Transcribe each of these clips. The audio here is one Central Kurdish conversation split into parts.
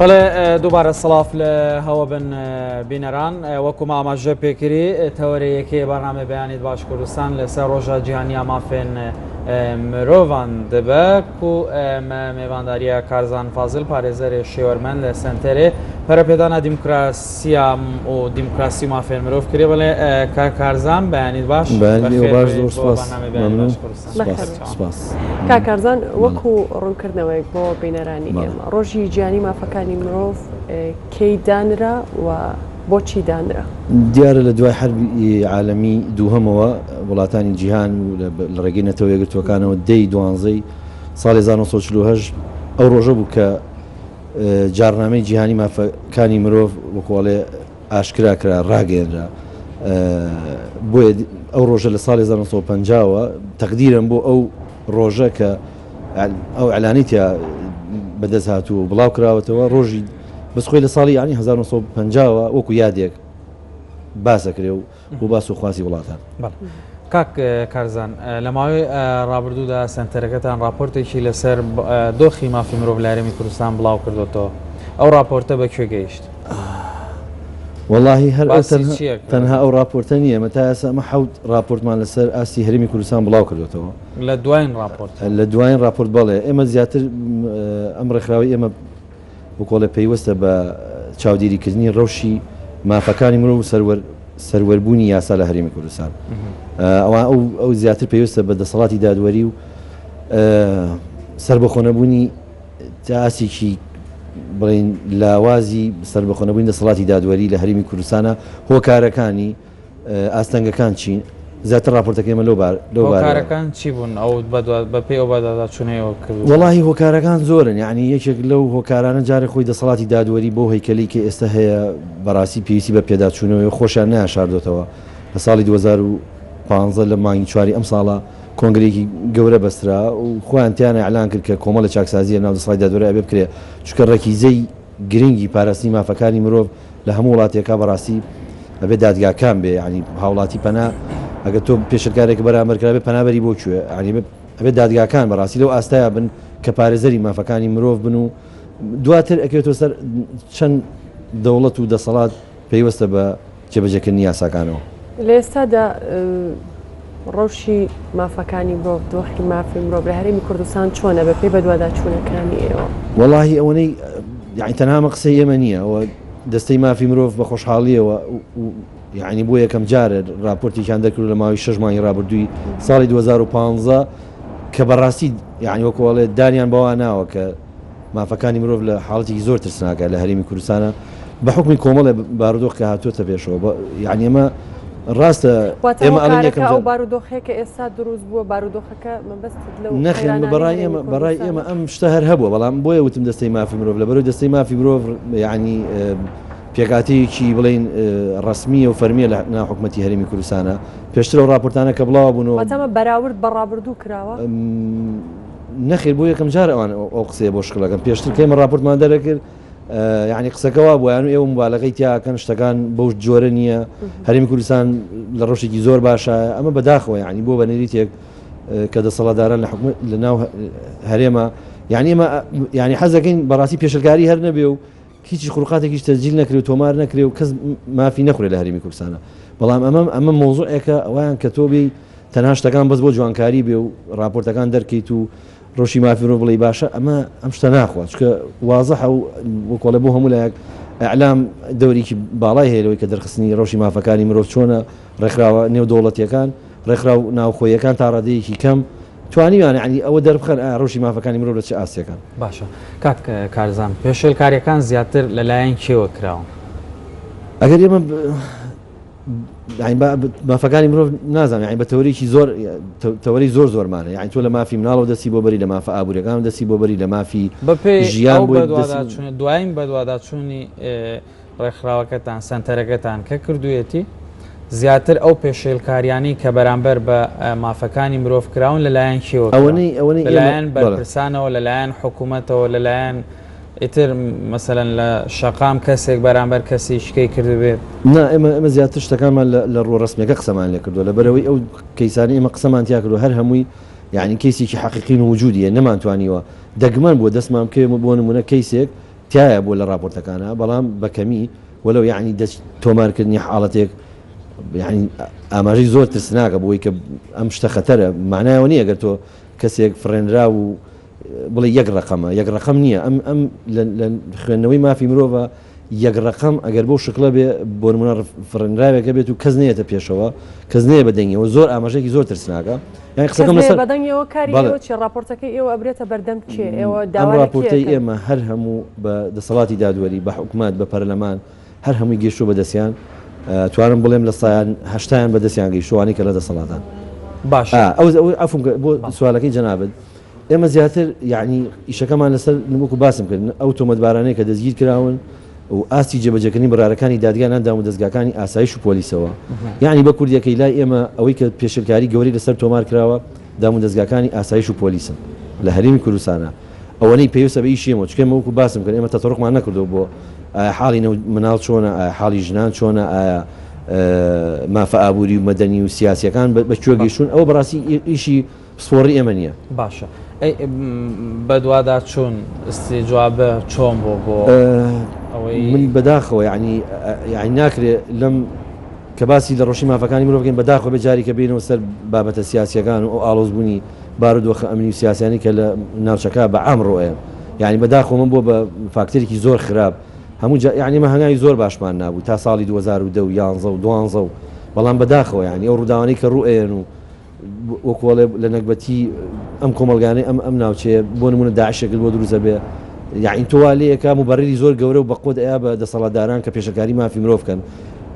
بەڵێ دووبارە سڵاف لە هەوە بن بینەران وەکو ئاماژە پێکری تەوەرە یەکەی بەرنامە بەیانیت باش کوردستان لەسەر ڕۆژە جیهانیە مافێن مرۆڤان دەبە و مێوانداریە کارزان فازل پارێزەرێ شێوەرمەند لە سنتەرێ پەرەپێدانە دیموکراسیا و دیموکراسی مافێن مرۆڤ کرێ بڵێ کاک کارزان بەیانیت باش باش زۆر سپاس مەمنون. سپاس. کاک کارزان وەکو ڕوونکردنەوەیەک بۆ بینەرانی ئێمە ڕۆژی جیهانی مافەکانی مرۆڤ کەی دانرا و بۆچی دانرا؟ دیارە لە دوای حەربی عالەمی دووهەمەوە وڵاتانی جیهان و لە ڕێگەی نەتەوە یەکگرتووەکانەوە دەی دوانزەی ساڵی 1948 ئەو ڕۆژە بوو کە جاڕنامەی جیهانی مافەکانی مرۆڤ وەکو ئەڵێ ئاشکرا کرا، ڕاگەیەنرا. بۆیە ئەو ڕۆژە لە ساڵی 1950 وە تەقدیرەن بۆ ئەو ڕۆژە کە ئەو ئەلانی تیا بەدەست هاتوو و بڵاو کراوەتەوە ڕۆژی بەس خۆی لە ساڵی یانی 1950 وە وەکو یادێک باسەکرێ و بۆ باس و خواسی وڵاتان. کاک کارزان لە ماوەی ڕابردوودا سەنتەرەکەتان ڕاپۆرتێکی لەسەر دۆخی مافی مرۆڤ لە هەرێمی کوردستان بڵاو کردوێتەوە ئەو ڕاپۆرتە بە کوێ گەیشت؟ وەڵاهی هەر تەنها ئەو ڕاپۆرتە نییە مە تا ئێستا ئەمە حەوت ڕاپۆرتمان لەسەر ئاستی هەرێمی کوردستان بڵاو کردوێتەوە لە دوایین ڕاپۆرت لە دوایین ڕاپۆرت بەڵێ ئێمە زیاتر ئەم ڕێکخراوی ئێمە بکۆڵێ پەیوەستە بە چاودێریکردنی ڕەوشی مافەکانی مرۆڤ و سەروەر سەروەربوونی یاسا لە هەرێمی کوردستان. ئەوان ئەو ئەو زیاتر پەیوەستە بە دەسەڵاتی دادوەری و سەربەخۆنەبوونی تا ئاستێکی بڵێین لاوازی سەربەخۆنەبوونی دەسەڵاتی دادوەری لە هەرێمی کوردستانە هۆکارەکانی ئاستەنگەکان چین؟ زیاتر ڕاپۆرتەکەی ئێمە لەو بار لەو بارەوە. هۆکارەکان چی بوون ئەو بەدوا بەپێی ئەو بەدواداچوونەی ئێوە کردووتانە؟ وەڵاهی هۆکارەکان زۆرن یەعنی یەکێک لەو هۆکارانە جارێ خۆی دەسەڵاتی دادوەری بەو هەیکەلەی کە ئێستا هەیە بەڕاستی پێویستی بە پێداچوونەوەیە و خۆشیان نەیانشاردۆتەوە لە ساڵی 2015 لە مانگی چواری ئەم ساڵە کۆنگرەیەکی گەورە بەسترا و خۆیان تیانا ئیعلان کرد کە کۆمەڵێ چاکسازی لە ناو دەسەڵاتی دادوەری ئەبێ بکرێ چونکە ڕەکیزەی گرنگی پاراستنی مافەکانی مرۆڤ لە هەموو وڵاتێکا بەڕاستی ئەبێ دادگاکان بێ یانی هاوڵاتی پەنا ئەگەر تۆ پێشلکارێک بەرامبەر کرابێ پەنابەری بۆ کوێ یانی ئەبێ دادگاکان بەڕاستی لەو ئاستایا بن کە پارێزەری مافەکانی مرۆڤ بن و دواتر ئەکەوێتەوە سەر چەند دەوڵەت و دەسەڵات پەیوەستە بە جێبەجێکردنی یاساکانەوە. لە ئێستادا ڕەوشی مافەکانی مرۆڤ، دۆخی مافی مرۆڤ لە هەرێمی کوردستان چۆنە بەپێی بەدواداچوونەکانی ئێوە؟ وەڵاهی ئەوەنەی یانی تەنها ئەمە قسەی ئێمە نییە ئەوە دەستەی مافی مرۆڤ بە خۆشحاڵییەوە یانی بۆ یەکەم جارە راپۆرتێکیان دەرکرد لە ماوەی شەش مانگی رابردووی ساڵی 2015 کە بەڕاستی یانی وەکو ئەڵێ دانیان بەوە ناوە کە مافەکانی مرۆڤ لە حاڵەتێکی زۆر ترسناکە لە هەرێمی کوردستانە بە حوکمی کۆمەڵێ بارودۆخ کە هاتووەتە پێشەوە یعنی ئێمە ڕاستە ئێمە ئەڵێن یەکەم جار بارودۆخێک کە ئێستا دروست بووە بارودۆخەکە مەبەستت لەو نەخێر بەڕای ئێمە بەڕای ئێمە ئەم شتە هەر هەبووە بەڵام بۆیە وتم دەستەی مافی مرۆڤ لەبەرەوەی دەستەی مافی مرۆڤ یعنی پێکهاتەیەکی بڵێین ڕەسمییە و فەرمییە لە ناو حکومەتی هەرێمی کوردستانە پێشتر ئەو ڕاپۆرتانە کە بڵاوە بوونەوە واتە ئەمە بەراورد بە ڕابردوو کراوە؟ نەخێر بۆ یەکەم جار ئەوان ئەو قسەیە بۆ شکڵ ئەکەن پێشتر کە ئێمە ڕاپۆرتمان دەرەکرد یعنی قسەکە وا بوو یان ئێوە مبالغەی تیا ئەکەن شتەکان بەو جۆرە نییە هەرێمی کوردستان لە ڕەوشێکی زۆر باشە ئەمە بەداخەوە یعنی بۆ بە نەریتێک کە دەسەڵاتداران لە حکومەت لە ناو هەرێمە یعنی ئێمە یعنی حەز دەکەین بەڕاستی پێشلکاری هەر نەبێ و هیچ خروقاتێکیش تەسجیل نەکرێ و تۆمار نەکرێ و کەس مافی نەخورێ لە هەرێمی کوردستانە بەڵام ئەمە ئەمە مەوزوعێکە وایان کە تۆ بێی تەنها شتەکان بەس بۆ جوانکاری بێ و ڕاپۆرتەکان دەرکەیت و ڕەوشی مافی مرۆڤ بڵێی باشە ئەمە ئەم شتە ناخوا چونکە وازحە و وەکۆڵێ بۆ هەموو لایەک ئیعلام دەورێکی باڵای هەیە لەوەی کە دەرخستنی ڕەوشی مافەکانی مرۆڤ چۆنە ڕێکخراوە نێودەوڵەتیەکان ڕێکخراو ناوخۆیەکان تا ڕادەیەکی کەم توانیویانە یانی ئەوە دەربخەن ئایا ڕەوشی مافەکانی مرۆڤ لە چ ئاستێکان. باشە کاک کارزان پێشێلکاریەکان زیاتر لەلایەن کێوە کراون؟ ئەگەر ئێمە مافەکانی مرۆڤ نازانم یانی بە تەوەرێکی زۆر تەوەری زۆر زۆرمانە یانی تۆ لە مافی مناڵەوە دەستی بۆ بەری لە مافە ئابووریەکان دەستی بۆ بەری لە مافی بەپێی ژیان ئەو بۆی دەستی بەدواداچوونە دوایین بەدواداچوونی ڕێکخراوەکەتان، سەنتەرەکەتان کە کردوویەتی، زیاتر ئەو پێشێلکاریانەی کە بەرامبەر بە مافەکانی مرۆڤ کراون لەلایەن کێوە کراون؟ ئەوەنەی ئەوەنەی ئێمە لەلایەن بەڵێ. بەرپرسانەوە، لەلایەن حکوومەتەوە، لەلایەن ئیتر مەسەلەن لە شەقام کەسێک بەرامبەر کەسی شکەی کردبێت؟ نا ئێمە ئێمە زیاتر شتەکانمان لە لە ڕووە ڕەسمییەکە قسەمان لێ کردووە لەبەرئەوەی ئەو کەیسانەی ئێمە قسەمان تیا کردووە هەر هەمووی یانی کەیسێکی حەقیقین و وجوودییە نەمانتوانیوە دەگمەن بووە دەستمان بکەوێ بۆ نموونە کەیسێک. تایە بووە لە ڕاپۆرتەکانە بەڵام بە کەمی وەلو یعنی دەست تۆمارکردنی حاڵەتێک یعنی ئاماژەی زۆر ترسناکە بۆی کە ئەم شتە خەتەرە معنایەوە نییە گەر تۆ کەسێک فڕێنرا و بڵێ یەک ڕەقەمە، یەک ڕەقەم نییە، ئەم ئەم لە خوێندنەوەی مافی مرۆڤە یەک ڕەقەم ئەگەر بەو شکڵە بێ بۆ نمونە فڕێنراوێکە بێت و کەس نەیەتە پێشەوە کەس نەیە بە دەنگیەوە زۆر ئاماژەیەکی زۆر ترسناکە یانی قسەکەم لەسەر بە دەنگیەوە کاری ئێوە چیە ڕاپۆرتەکەی ئێوە ئەبرێتە بەردەم کێ ئێوە ئەم داوا لە کێ ڕاپۆرتەی ئەکەن؟ ئێمە هەر هەموو بە دەسەڵاتی دادوەری بە حکومەت بە پەرلەمان هەر هەمووی گەیشتووە بە دەستیان توانم بڵێم لە سایان هەشتایان بە دەستیان گەیشتووە ئەوانەی کە لە دەسەڵاتان باشە ئەو عەفوم کە بۆ سوالەکەی جەنابت ئێمە زیاتر یەعنی ئیشەکەمان لەسەر وەکو باسم کرد ئەو تۆمەتبارانەی کە دەستگیر کراون و ئاستی جێبەجێکردنی بڕارەکانی دادگا نان دام و دەستگاکانی ئاسایش و پۆلیسەوە یعنی بە کوردیەکەی لای ئێمە ئەوەی کە پێشلکاری گەورەی لەسەر تۆمار کراوە دام و دەستگاکانی ئاسایش و پۆلیسن لە هەرێمی کوردستانە ئەوەنەی پێویستە بە ئیشی ئێمە چونکە ئێمە وەکو باسم کرد ئێمە تەتەڕوقمان نەکردەوە بۆ ئایا حاڵی مناڵ چۆنە ئایا حاڵی ژنان چۆنە ئایا مافە ئابووری و مەدەنی و سیاسیەکان بە کوێ گەیشتوون ئەوە بەڕاستی ئیشی پسپۆڕی ئێمە نییە. باشە ئەی بەدواداچوون ئیستیجوابە چۆن بوو بۆ ئەوەی؟ من بەداخەوە یەعنی یەعنی ناکرێ لەم کە باسی لە ڕۆشی مافەکانی مرۆڤ بکەین بەداخەوە بێ جارێکە بێینەوە سەر بابەتە سیاسیەکان و ئەو ئاڵۆزبوونی بارودۆخە ئەمنی و سیاسیانەی کە لە ناوچەکە بە عام ڕوئەیەن یەعنی بەداخەوە من بووە بە فاکتەرێکی زۆر خراپ هەموو جا یەعنی ئێمە هەنگاوی زۆر باشمان نابوو تا ساڵی 2010 و 11 و 12 و بەڵام بەداخەوە یەعنی ئەو ڕووداوانەی کە ڕوئەیەن و وەکو ئەڵێ لە نەگبەتی ئەم کۆمەڵگانەی ئەم ئەم ناوچەیە بۆ نمونە داعشێکت بۆ دروست ئەبێ یاعین تۆ وا لێیەکا موبەرری زۆر گەورە و بەقوەت ئەیا بە دەسەڵاتداران کە پێشەکاری مافی مرۆڤ کەن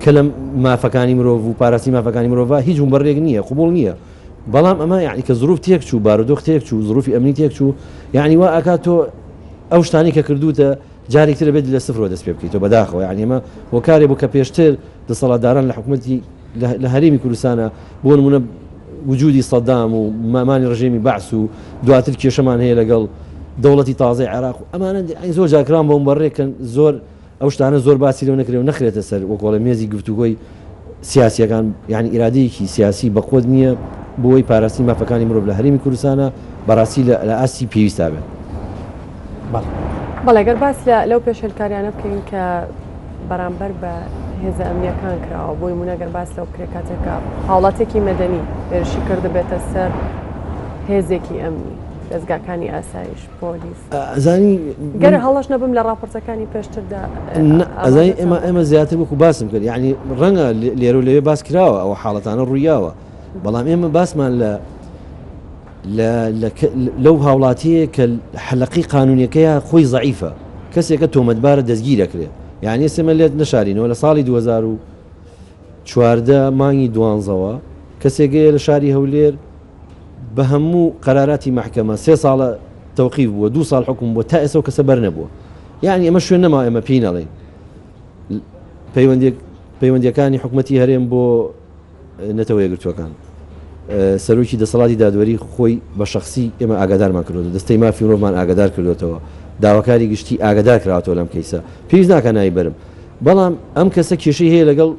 کە لە مافەکانی مرۆڤ و پاراستنی مافەکانی مرۆڤ هیچ موبەررێک نییە قبوڵ نییە بەڵام ئەمە یعنی کە زروف تێک چوو بارودۆخ تێک چوو زروفی ئەمنی تێک چوو یعنی وا ئەکات تۆ ئەو شتانی کە کردوتە جارێک تر بێت لە سفرەوە دەست پێ بکەیتەوە بەداخەوە یعنی ئەمە هۆکارێ بوو کە پێشتر دەسەڵاتداران لە حکوومەتی لە هەرێمی کوردستانا بۆ نمونە وجودی سەدام و مامانی ڕژێمی بەعس و دواتر کێشەمان هەیە لەگەڵ دەوڵەتی تازەی عێراق و ئەمانە زۆر جار کران بۆم بەڕێکن زۆر ئەو شتانە زۆر باسی لەو نەکرێ و نەخرێتە سەر وەکۆڵێ مێزی گفتوگۆی سیاسیەکان یعنی ئیرادەیەکی سیاسی بەقوت نییە بۆی پاراستنی مافەکانی مرۆڤ لە هەرێمی کوردستانە بەڕاستی لە ئاستی پێویستا بێت. بەڵێ گەر باس لە لەو پێشێلکاریانە بکەین کە بەرامبەر بە هێزە ئەمنیەکان کراوە بۆ نمونە گەر باس لەو بکرێت کاتێک کە هاوڵاتێکی مەدەنی هێرشی کردبێتە سەر هێزێکی ئەمنی دەزگاکانی ئاسایش پۆلیس ئەزانی گەر هەڵەش نەبم لە ڕاپۆرتەکانی پێشتردا ئەزانی ئێمە ئێمە زیاتر وەکو باسم کرد یعنی ڕەنگە لێرە و لەوێ باس کراوە ئەو حاڵەتانە ڕوویاوە بەڵام ئێمە باسمان لە لەو هاوڵاتیەیە کە حەلەقەی قانونیەکەیا خۆی زەعیفە کەسێکە تۆمەتبارە دەستگیر ئەکرێ یانی ئێستا ئێمە لێت نەشارینەوە لە ساڵی 2014 مانگی دوانزەوە کەسێک هەیە لە شاری هەولێر بە هەموو قەراراتی مەحکەمە سێ ساڵە تەوقیف بووە دوو ساڵ حکوم بووە تا ئێستا کەسە بەر نەبووە یعنی ئەمە شوێن نەما ئێمە پێی نەڵێین پەیوەندیەکانی حکومەتی هەرێم بۆ نەتەوە یەکگرتووەکان سەرۆکی دەسەڵاتی دادوەری خۆی بە شەخسی ئێمە ئاگادارمان کردووەتەوە، دەستەی مافی مرۆڤمان ئاگادار کردووەتەوە، داواکاری گشتی ئاگادار کراوەتەوە لەم کەیسە، پێویست ناکات ناوی بەرم، بەڵام ئەم کەسە کێشەی هەیە لەگەڵ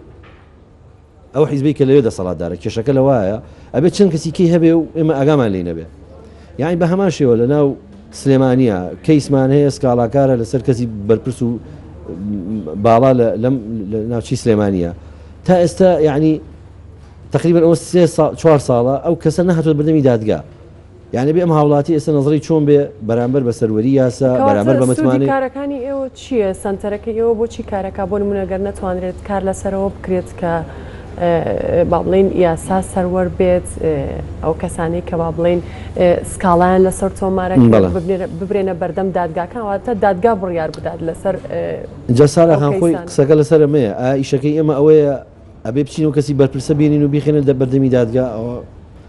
ئەو حیزبەی کە لەوێ دەسەڵاتدارە، کێشەکە لەوایە ئەبێت چەند کەسی کەی هەبێ و ئێمە ئاگامان لێی نەبێ. یانی بە هەمان شێوە لە ناو سلێمانیە کەیسمان هەیە سکاڵاکارە لەسەر کەسی بەرپرس و باڵا لەم ناوچەی سلێمانیە تا ئێستا یعنی تقریبا ئەوە سێ ساڵ چوار ساڵە ئەو کەسە نەهاتووە بەردەمی دادگا یعنی بێ ئەم هاوڵاتی ئێستا نەزڕی چۆن بێ بەرامبەر بە سەروەری یاسا بەرامبەر بە کەواتە سوودی متمانەی کارەکانی ئێوە چییە؟ سەنتەرەکەی ئێوە بۆچی کارەکا؟ بۆ نموونە گەر نەتوانرێت کار لەسەرەوە بکرێت کە با بڵێین یاسا سەروەر بێت، ئەو کەسانەی کە با بڵێین سکاڵایان لەسەر تۆمارەکرێت ببرێنە بەردەم دادگاکان، واتە دادگا بڕیار بدات لەسەر جا سارا خان خۆی قسەکە لەسەر ئەمەیە، ئایا ئیشەکەی ئێمە ئەوەیە ئەبێ بچین و کەسی بەرپرسە بێنین و بیخەینە بەردەمی دادگا؟ ئەوە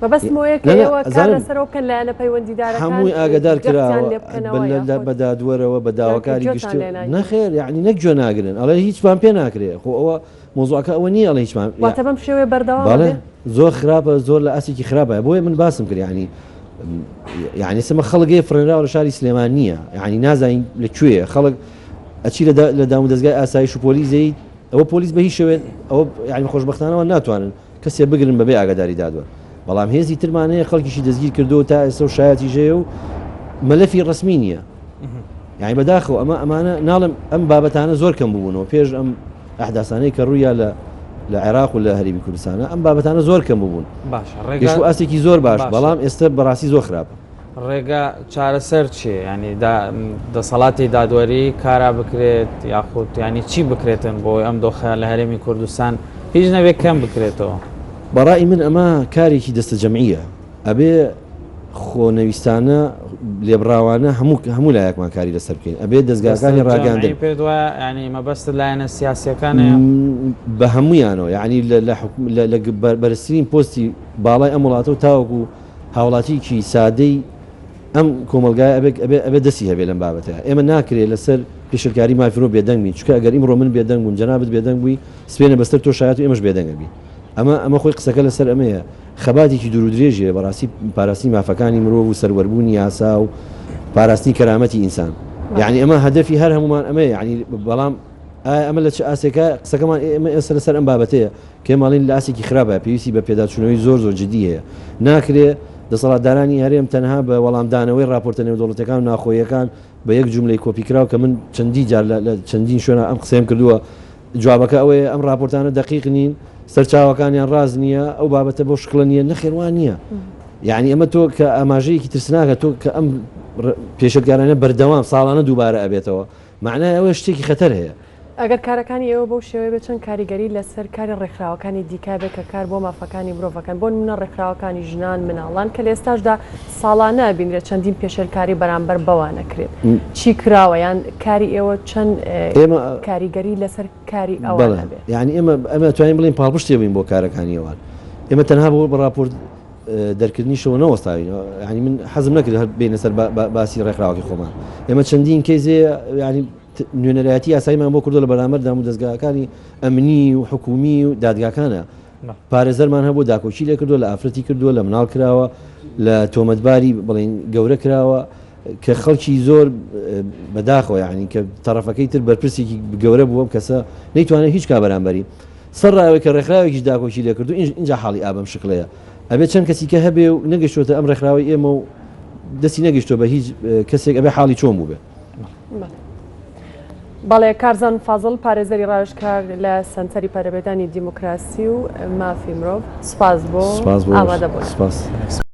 مەبەستم ئەوەیە کە ئێوە کار لەسەر ئەوە بکەن لایەنە پەیوەندیدارەکان هەمووی ئاگادار کراوە بە دادوەرەوە بە داواکاری گشتی نەخێر یعنی نەک گوێ ناگرن ئەڵێ هیچمان پێ ناکرێ خۆ ئەوە مەوزوعەکە ئەوە نییە ئەڵێ هیچمان واتە بەم شێوەیە بەردەوام بەڵێ زۆر خراپە زۆر لە ئاستێکی خراپە بۆیە من باسم کرد یعنی یعنی سمە خەڵک هەیە فڕێنراوە لە شاری سلێمان نییە یعنی نازانین لە کوێیە خەڵک ئەچی لە دام و دەستگای ئاسایش و پۆلیس دەیت ئەوە پۆلیس بە هیچ شێوەیەک ئەوە یعنی خۆشبەختانەوە ناتوانن کەسێ بگرن بەبێ ئاگاداری دادوەر بەڵام هێزی ترمان هەیە خەڵکیشی دەستگیر کردو تا ئێستا و شایەتیش هەیە و مەلەفی ڕەسمی نییە. یعنی بەداخەوە ئەمە ئەمانە ناڵم ئەم بابەتانە زۆر کەم ببوونەوە پێش ئەم ئەحداسانەی کە ڕوویا لە لە عێراق و لە هەرێمی کوردستانە ئەم بابەتانە زۆر کەم ببوون باشە ڕێگا ئاستێکی زۆر باش بەڵام ئێستا بەڕاستی زۆر خراپە. ڕێگا چارەسەر چیە یانی دەسەڵاتی دادوەری کارا بکرێت یاخود یانی چی بکرێتن بۆ ئەم دۆخە لە هەرێمی کوردستان هیچ نەبێت کەم بکرێتەوە؟ بەڕای من ئەمە کارێکی دەستە جەمعیە ئەبێ خۆنەویستانە لێبڕاوانە هەموو هەموو لایەکمان کاری لەسەر بکەین ئەبێ دەزگاکانی ڕاگەاندن پێت وایە ینی مەبەست لایەنە سیاسەکانە بە هەمویانەوە یعنی لە بەرزترین پۆستی باڵای ئەم وڵاتە و تاوەکو هاوڵاتیەکی سادەی ئەم کۆمەڵگایە ئەبێ ئەبێ ئەبێ دەستی هەبێ لەم بابەتە. ئێمە ناکرێ لەسەر پێشێلکاری مافی مرۆڤ بێدەنگ بین، چونکە ئەگەر ئیمڕۆ من بێدەنگ بووم، جەنابت بێدەنگ بووی، سبەینێ بەسەر تۆ شایەت و ئێمەش بێدەنگ ئەبین. ئەمە ئەمە خۆی قسەکە لەسەر ئەمەیە. خەباتێکی دوور و درێژی هەیە بەڕاستی پاراستنی مافەکانی مرۆڤ و سەروەربوونی یاسا و پاراستنی کەرامەتی ئینسان. یانی ئەمە هەدەفی هەر هەموومان ئەمەیە یانی بەڵام ئایا ئەمە لە چ ئاستێکە قسەکەمان ئێمە ئێستا لەسەر ئەم بابەتەیە. کێماڵین لە ئاستێکی خراپە پێویستی بە پێداچوونەوەی زۆر زۆر جدی هەیە. ناکرێ دەسەڵاتدارانی هەرێم تەنها بە وەڵامدانەوەی ڕاپۆرتە نێودەوڵەتیەکان و ناخۆییەکان بە یەک جوملەی کۆپیکراو کە من چەندی جار لە چەندین شوێنا ئەم قسەیەم کردووە جوابەکە ئەوەیە ئەم ڕاپۆرتانە دەقیق نین سەرچاوەکانیان ڕاست نییە ئەو بابەتە بەو شکڵە نییە نەخێر وا نییە یعنی ئەمە تۆ کە ئاماژەیەکی ترسناکە تۆ کە ئەم پێشێلکارانە بەردەوام ساڵانە دووبارە ئەبێتەوە معنای ئەوەیە شتێکی خەتەر هەیە. ئەگەر کارەکانی ئێوە بەو شێوەیە بێت چەند کاریگەری لەسەر کاری ڕێکخراوەکانی دیکە بێت کە کار بۆ مافەکانی مرۆڤەکەن بۆ نمونە ڕێکخراوەکانی ژنان مناڵان کە لە ئێستاشدا ساڵانە بینرێت چەندین پێشێلکاری بەرامبەر بەوان ئەکرێت چی کراوە یان کاری ئێوە چەند ئێمە کاریگەری لەسەر کاری ئەوان بەڵێ هەبێت؟ یانی ئێمە ئەمە توانین بڵێین پاڵپشتێ بووین بۆ کارەکانی ئەوان ئێمە تەنها بۆ بە ڕاپۆرت دەرکردنیشەوە نەوەستاوین یانی من حەزم نەکرد هەر بێینە سەر باسی ڕێکخراوەکەی خۆمان ئێمە چەندین کەیس هەیە یانی نوێنەرایەتی یاساییمان بۆ کردووە لە بەرامبەر دامودەزگاکانی ئەمنی و حکومی و دادگاکانە پارێزەرمان هەبوو داکۆکی لێ کردووە لە ئافرەتی کردووە لە مناڵ کراوە لە تۆمەتباری بڵین گەورە کراوە کە خەڵکی زۆر بەداخەوە یعنی کە تەرەفەکەی تر بەرپرسێکی گەورە بووە کەسە نەیتوانێت هیچ کا بەرامبەری سەر ڕاوێک کە ڕێکخراوێکیش داکۆکی لێ کردو اینجا حاڵی ئابەم شکڵەیە ئەبێ چەند کەسی کە هەبێ و نەگەشتۆتە ئەم ڕێکخراوەی ئێمە و دەستی نەگەشتۆ بە هیچ کەسێک ئەبێ حاڵی چۆن بوو بێ. بەڵێ کارزان فازڵ پارێزەری ڕاوێژکار لە سەنتەری پەرەپێدانی دیموکراسی و مافی مرۆڤ سوپاس بۆ ئامادەبوونت. سپاس.